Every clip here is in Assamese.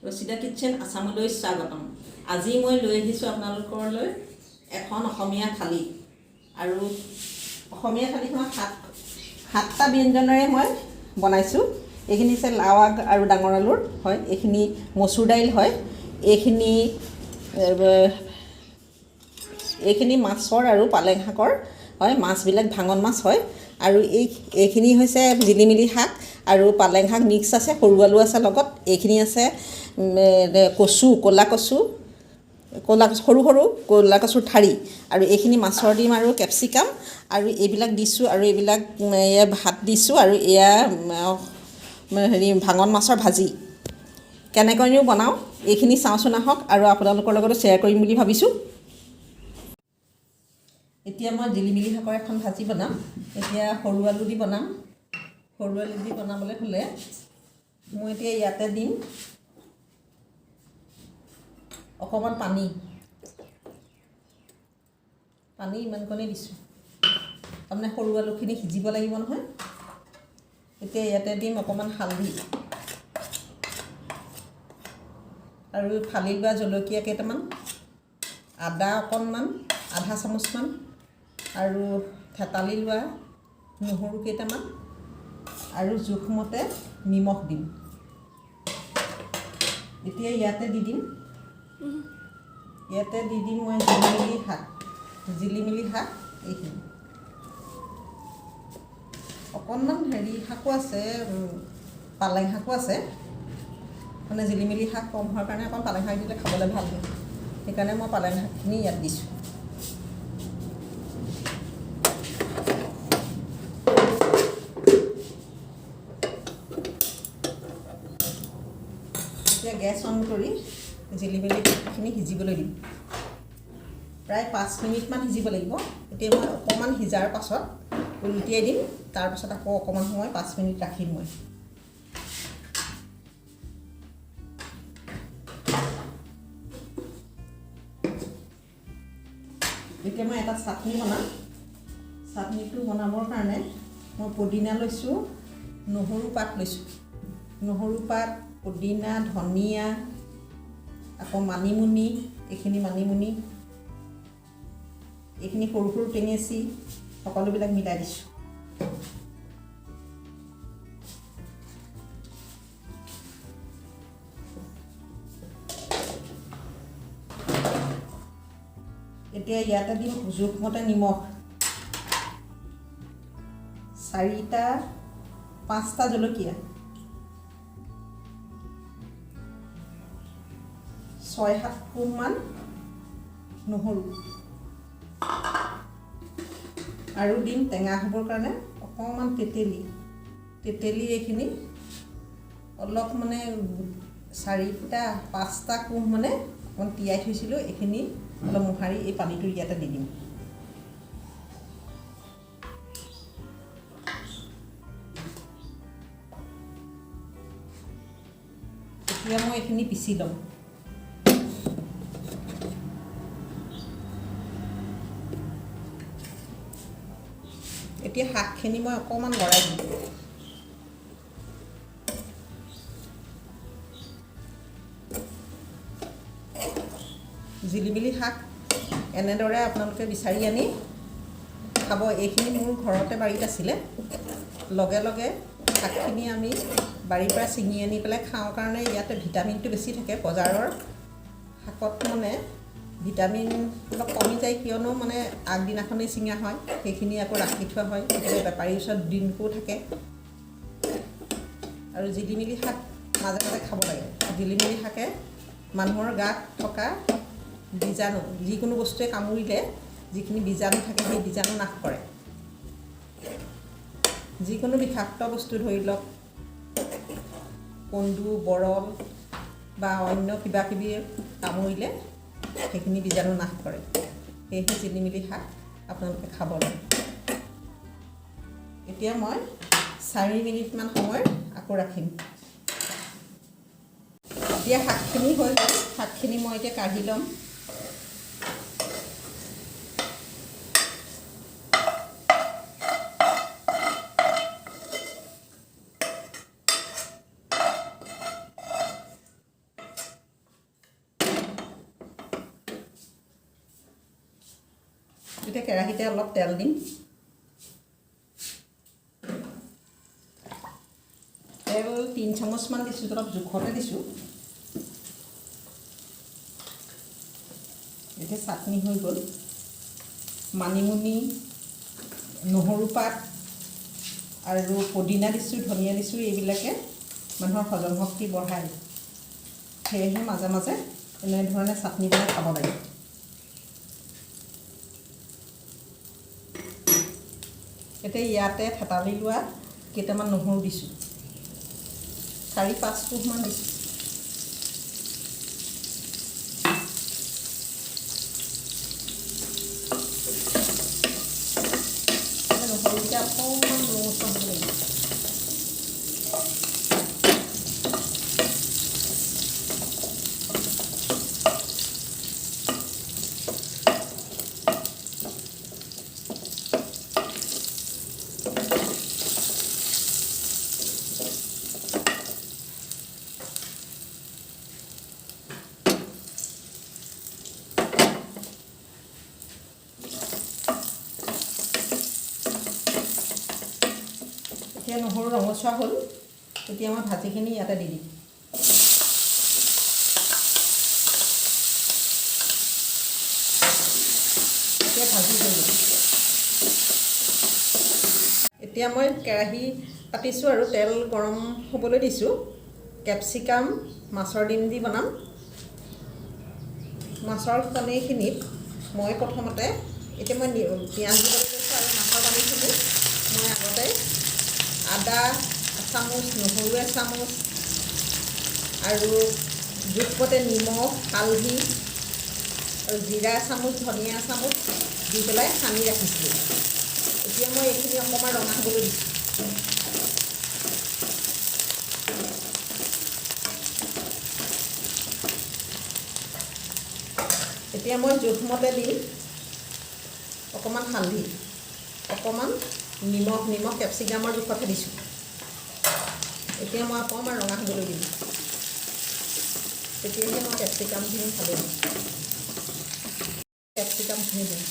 ৰচিদা কিটচেন আছামলৈ স্বাগতম। আজি মই লৈ আহিছোঁ আপোনালোকলৈ এখন অসমীয়া থালি আৰু অসমীয়া থালিখনত সাতটা ব্যঞ্জনেৰে মই বনাইছোঁ। এইখিনি হৈছে লাও আগ আৰু ডাঙৰ আলুৰ হয়, এইখিনি মচুৰ দাইল হয়, এইখিনি এইখিনি মাছৰ আৰু পালেং শাকৰ হয়, মাছবিলাক ভাঙন মাছ হয়। আৰু এইখিনি হৈছে জিলিমিলি শাক আৰু পালেং শাক মিক্স আছে, সৰু আলু আছে লগত। এইখিনি আছে কচু, ক'লা কচু, ক'লা কচু সৰু সৰু ক'লা কচুৰ ঠাৰি। আৰু এইখিনি মাছৰ ডিম আৰু কেপচিকাম আৰু এইবিলাক দিছোঁ। আৰু এইবিলাক এয়া ভাত দিছোঁ আৰু এয়া হেৰি ভাঙন মাছৰ ভাজি। কেনেকৈনো বনাওঁ এইখিনি চাওঁচোন আহক, আৰু আপোনালোকৰ লগতো শ্বেয়াৰ কৰিম বুলি ভাবিছোঁ। এতিয়া মই জিলিমিলি শাকৰ এখন ভাজি বনাম। এতিয়া সৰু আলু দি বনাম। সৰু আলু দি বনাবলৈ হ'লে মই এতিয়া ইয়াতে দিম অকণমান পানী। পানী ইমানকণেই দিছোঁ, তাৰমানে সৰু আলুখিনি সিজিব লাগিব নহয়। এতিয়া ইয়াতে দিম অকণমান হালধি আৰু ফালি লোৱা জলকীয়া কেইটামান, আদা অকণমান আধা চামুচমান, আৰু থেতালি লোৱা নহৰু কেইটামান, আৰু জোখমতে নিমখ দিম। এতিয়া ইয়াতে দি দিম, ইয়াতে দি দিম মই জিলিমিলি শাক। জিলিমিলি শাক এইখিনি অকণমান হেৰি শাকো আছে, পালেং শাকো আছে। মানে জিলিমিলি শাক কম হোৱাৰ কাৰণে অকণ পালেং শাক দিলে খাবলৈ ভাল হয়, সেইকাৰণে মই পালেং শাকখিনি ইয়াত দিছোঁ। এতিয়া গেছ অন কৰি জিলিমিলি শাকখিনি সিজিবলৈ দিম। প্ৰায় 5 মিনিটমান সিজিব লাগিব। এতিয়া মই অকণমান সিজাৰ পাছত উলটিয়াই দিম, তাৰপাছত আকৌ অকণমান সময় 5 মিনিট ৰাখিম মই। এতিয়া মই এটা চাটনি বনাম। চাটনিটো বনাবৰ কাৰণে মই পদিনা লৈছোঁ, নহৰু পাত লৈছোঁ, নহৰু পাত, পদিনা, ধনিয়া, আকৌ মানিমুনি, এইখিনি মানিমুনি, এইখিনি সৰু সৰু টেঙেচি, সকলোবিলাক মিলাই দিছোঁ। এতিয়া ইয়াতে দিম জোখমতে নিমখ, 4টা 5টা জলকীয়া, 6-7 কোহমান নহৰু, আৰু দিম টেঙা হ'বৰ কাৰণে অকণমান তেতেলী। তেতেলী এইখিনি অলপ মানে 4টা 5টা কোহ মানে অকণমান তিয়াই থৈছিলোঁ, এইখিনি অলপ মোহাৰি এই পানীটো ইয়াতে দি দিম। এতিয়া মই এইখিনি পিচি ল'ম। এতিয়া শাকখিনি মই অকণমান লৰাই দিম। জিলিমিলি শাক এনেদৰে আপোনালোকে বিচাৰি আনি খাব। এইখিনি মোৰ ঘৰতে বাৰীত আছিলে, লগে লগে শাকখিনি আমি বাৰীৰ পৰা ছিঙি আনি পেলাই খাওঁ কাৰণে ইয়াতে ভিটামিনটো বেছি থাকে। বজাৰৰ শাকত মানে ভিটামিন অলপ কমি যায়, কিয়নো মানে আগদিনাখনেই ছিঙা হয়, সেইখিনি আকৌ ৰাখি থোৱা হয়, কেতিয়াবা বেপাৰীৰ ওচৰত দিনকো থাকে। আৰু জিলিমিলি শাক মাজে মাজে খাব লাগে। জিলিমিলি শাকে মানুহৰ গাত থকা বীজাণু, যিকোনো বস্তুৱে কামুৰিলে যিখিনি বীজাণু থাকে সেই বীজাণু নাশ কৰে। যিকোনো বিষাক্ত বস্তু ধৰি লওক কন্দু, বৰল বা অন্য কিবা কিবি কামুৰিলে সেইখিনি বীজাণু নাশ কৰে। সেয়েহে জিলিমিলি শাক আপোনালোকে খাব লাগে। এতিয়া মই 4 মিনিটমান সময় আকৌ ৰাখিম। এতিয়া শাকখিনি হৈ গ'ল। শাকখিনি মই এতিয়া কাঢ়ি ল'ম। এতিয়া কেৰাহীতে অলপ তেল দিম। তেল 3 চামুচমান দিছোঁ, অলপ জোখতে দিছোঁ। এতিয়া চাটনি হৈ গ'ল। মানিমুনি, নহৰু পাত আৰু পদিনা দিছোঁ, ধনিয়া দিছোঁ। এইবিলাকে মানুহৰ হজম শক্তি বঢ়ায়। সেয়েহে মাজে মাজে এনেধৰণে চাটনি বনাই খাব লাগে। এতিয়া ইয়াতে থেতালি লোৱা কেইটামান নহৰু দিছোঁ, 4-5 কোহমান দিছোঁ। নহৰুকেইটা অকণমান ৰঙচুৱা হ'ব লাগিব। এতিয়া নহৰু ৰঙচুৱা হ'ল। এতিয়া মই ভাজিখিনি ইয়াতে দি দিম। এতিয়া ভাজি হৈ গ'ল। এতিয়া মই কেৰাহী পাতিছোঁ আৰু তেল গৰম হ'বলৈ দিছোঁ। কেপচিকাম মাছৰ ডিম দি বনাম। মাছৰ কণীখিনিত মই প্ৰথমতে এতিয়া মই পিঁয়াজ দিবলৈ লৈছোঁ আৰু মাছৰ কণীখিনি মই আগতে আদা এচামুচ, নহৰু এচামুচ আৰু জোখমতে নিমখ, হালধি আৰু জিৰা এচামুচ, ধনিয়া এচামুচ দি পেলাই সানি ৰাখিছিলোঁ। এতিয়া মই এইখিনি অকণমান ৰঙা হ'বলৈ দিছোঁ। এতিয়া মই জোখমতে দিম অকণমান হালধি, অকণমান নিমখ। নিমখ কেপচিকামৰ জোখতহে দিছোঁ। এতিয়া মই অকণমান ৰঙা হ'বলৈ দিম, তেতিয়াহে মই কেপচিকামখিনি ঢালিম। কেপচিকামখিনি দিম।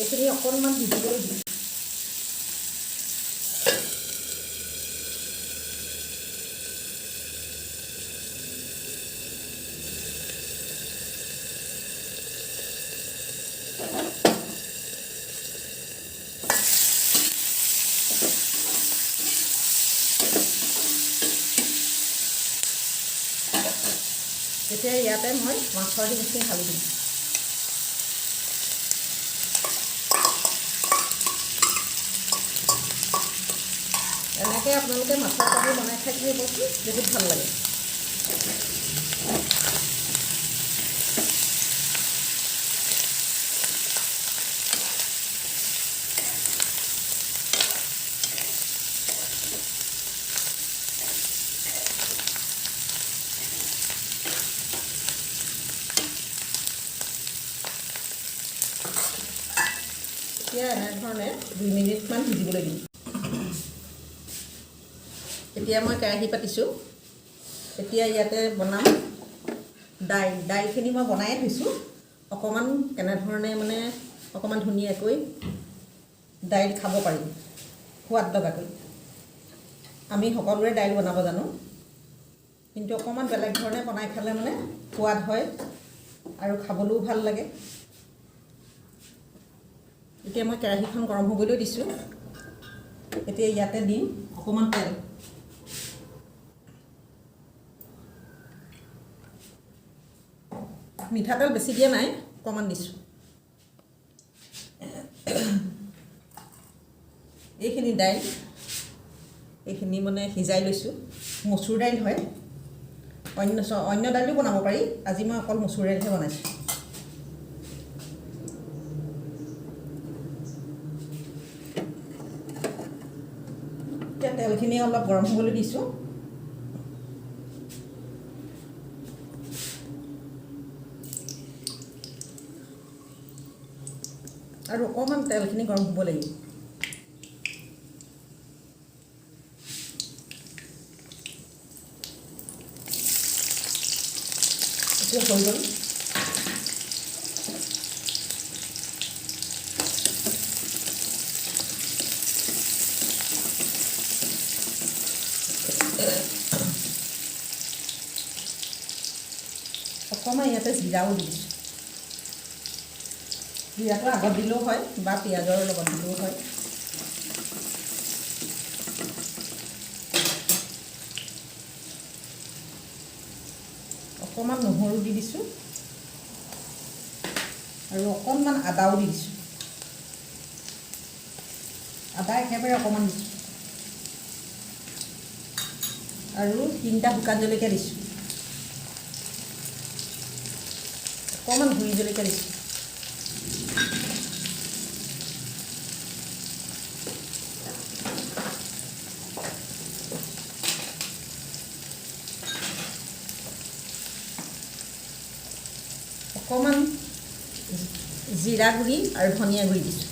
এইখিনি অকণমান সিজিবলৈ দিম। এতিয়া ইয়াতে মই মাছৰ ডিমখিনি ঢালি দিম। এনেকৈ আপোনালোকে মাছৰ কণী বনাই খাই থাকিবচোন, বহুত ভাল লাগে। এতিয়া এনেধৰণে 2 মিনিটমান সিজিবলৈ দিম। এতিয়া মই কেৰাহী পাতিছোঁ। এতিয়া ইয়াতে বনাম দাইল। দাইলখিনি মই বনায়ে থৈছোঁ। অকণমান কেনেধৰণে মানে অকণমান ধুনীয়াকৈ দাইল খাব পাৰি সোৱাদ লগাকৈ। আমি সকলোৰে দাইল বনাব জানো, কিন্তু অকণমান বেলেগ ধৰণে বনাই খালে মানে সোৱাদ হয় আৰু খাবলৈও ভাল লাগে। এতিয়া মই কেৰাহীখন গৰম হ'বলৈ দিছোঁ। এতিয়া ইয়াতে দিম অকণমান তেল। মিঠাতেল বেছি দিয়া নাই, অকণমান দিছোঁ। এইখিনি দাইল, এইখিনি মানে সিজাই লৈছোঁ। মচুৰ দাইল হয়, অন্য দাইলো বনাব পাৰি। আজি মই অকল মচুৰ দাইলহে বনাইছোঁ। এতিয়া তেলখিনি অলপ গৰম হ'বলৈ দিছোঁ। আৰু অকণমান তেলখিনি গৰম হ'ব লাগিব। এতিয়া হৈ গ'ল। অকণমান ইয়াতে জিৰাও দি দিছোঁ। জিৰাটো আগত দিলেও হয় বা পিঁয়াজৰ লগত দিলেও হয়। অকণমান নহৰু দি দিছোঁ আৰু অকণমান আদাও দি দিছোঁ। আদা একেবাৰে অকণমান দিছোঁ আৰু 3টা শুকান জলকীয়া দিছোঁ, অকণমান গুড়ি জলকীয়া দিছোঁ। অকণমান জিৰা গুড়ি আৰু ধনিয়া গুড়ি দিছোঁ।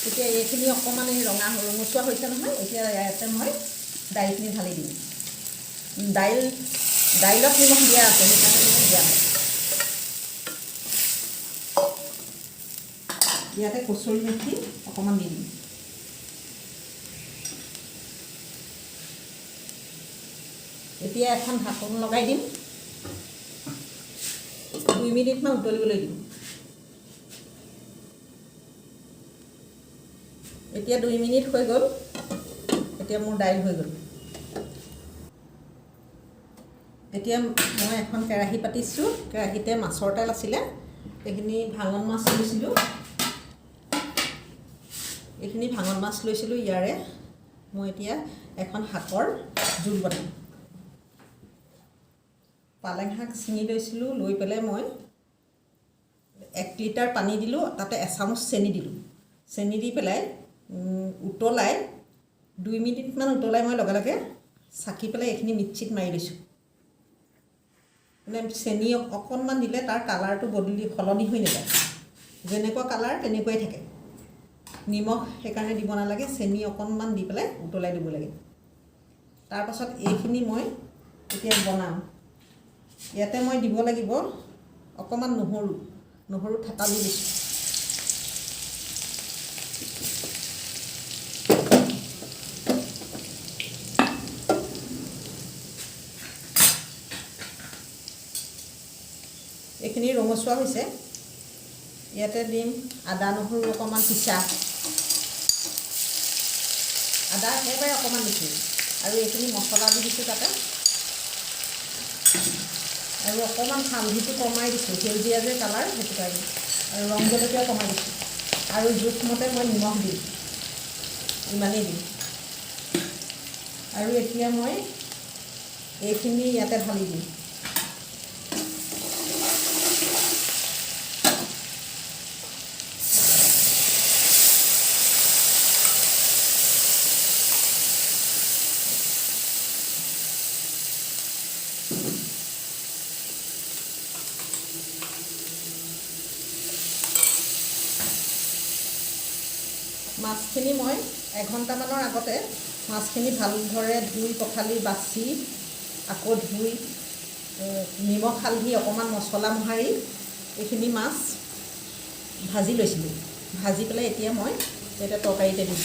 এতিয়া এইখিনি অকণমান এই ৰঙা ৰঙচুৱা হৈছে নহয়, এতিয়া ইয়াতে মই দাইলখিনি ঢালি দিম। দাইলত নিমখ দিয়া আছে, সেইকাৰণে মই দিয়া নাই। ইয়াতে কচুৰি মেথি অকণমান দি দিম। এতিয়া এখন ঢাকোন লগাই দিম, 2 মিনিটমান উতলিবলৈ দিম। এতিয়া 2 মিনিট হৈ গ'ল। এতিয়া মোৰ দাইল হৈ গ'ল। এতিয়া মই এখন কেৰাহী পাতিছোঁ। কেৰাহীতে মাছৰ তেল আছিলে, এইখিনি ভাঙন মাছ লৈছিলোঁ। এইখিনি ভাঙন মাছ লৈছিলোঁ। ইয়াৰে মই এতিয়া এখন শাকৰ জোল বনাম। পালেং শাক ছিঙি লৈছিলোঁ, লৈ পেলাই মই 1 লিটাৰ পানী দিলোঁ, তাতে এচামুচ চেনি দিলোঁ। চেনি দি পেলাই উতলাই 2 মিনিটমান উতলাই মই লগে লগে চাকি পেলাই এইখিনি মিক্সিত মাৰি লৈছোঁ। মানে চেনি অকণমান দিলে তাৰ কালাৰটো বদলি সলনি হৈ নাযায়, যেনেকুৱা কালাৰ তেনেকুৱাই থাকে। নিমখ সেইকাৰণে দিব নালাগে, চেনি অকণমান দি পেলাই উতলাই দিব লাগে। তাৰপাছত এইখিনি মই এতিয়া বনাম। ইয়াতে মই দিব লাগিব অকণমান নহৰু, নহৰু থেতালি দিছোঁ। এইখিনি ৰঙচুৱা হৈছে। ইয়াতে দিম আদা নহৰু অকণমান পিছা, আদা একেবাৰে অকণমান দিছোঁ আৰু এইখিনি মছলা দি দিছোঁ তাতে, আৰু অকণমান হালধিটো কমাই দিছোঁ, সেউজীয়া যে কালাৰ সেইটো কাৰণে, আৰু ৰং জলকীয়া কমাই দিছোঁ, আৰু জোখমতে মই নিমখ দিম, ইমানেই দিম। আৰু এতিয়া মই এইখিনি ইয়াতে ঢালি দিম। মাছখিনি মই এঘণ্টামানৰ আগতে মাছখিনি ভালদৰে ধুই পখালি বাছি আকৌ ধুই নিমখ হালধি অকণমান মছলা মোহাৰি এইখিনি মাছ ভাজি লৈছিলোঁ। ভাজি পেলাই এতিয়া মই এতিয়া তৰকাৰীতে দিম।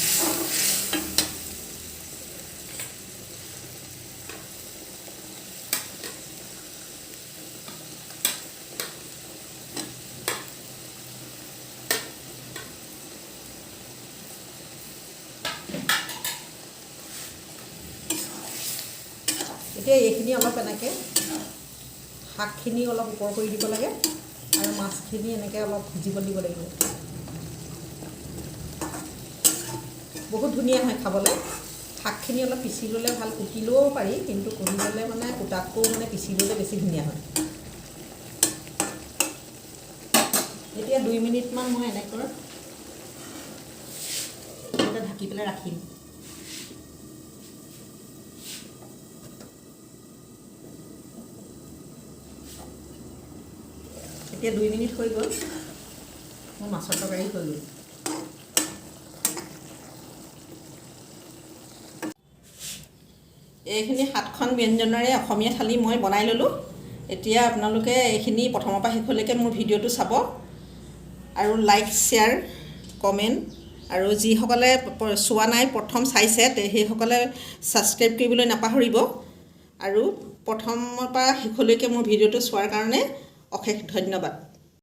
এতিয়া এইখিনি অলপ এনেকৈ শাকখিনি অলপ ওপৰ কৰি দিব লাগে আৰু মাছখিনি এনেকৈ অলপ ভিজিব দিব লাগিব। বহুত ধুনীয়া হয় খাবলৈ। শাকখিনি অলপ পিচি ল'লে ভাল, কুটিলেও পাৰি, কিন্তু কুটি ল'লে মানে কুটাতকৈও মানে পিচি ল'লে বেছি ধুনীয়া হয়। এতিয়া 2 মিনিটমান মই এনেকৈ ঢাকি পেলাই ৰাখিম। এতিয়া 2 মিনিট হৈ গ'ল, মোৰ মাছৰ তৰকাৰী হৈ গ'ল। এইখিনি সাতখন ব্যঞ্জনেৰে অসমীয়া থালি মই বনাই ল'লোঁ। এতিয়া আপোনালোকে এইখিনি প্ৰথমৰ পৰা শেষলৈকে মোৰ ভিডিঅ'টো চাব আৰু লাইক, শ্বেয়াৰ, কমেণ্ট আৰু যিসকলে চোৱা নাই, প্ৰথম চাইছে, সেইসকলে ছাবস্ক্ৰাইব কৰিবলৈ নাপাহৰিব। আৰু প্ৰথমৰ পৰা শেষলৈকে মোৰ ভিডিঅ'টো চোৱাৰ কাৰণে অশেষ ধন্যবাদ।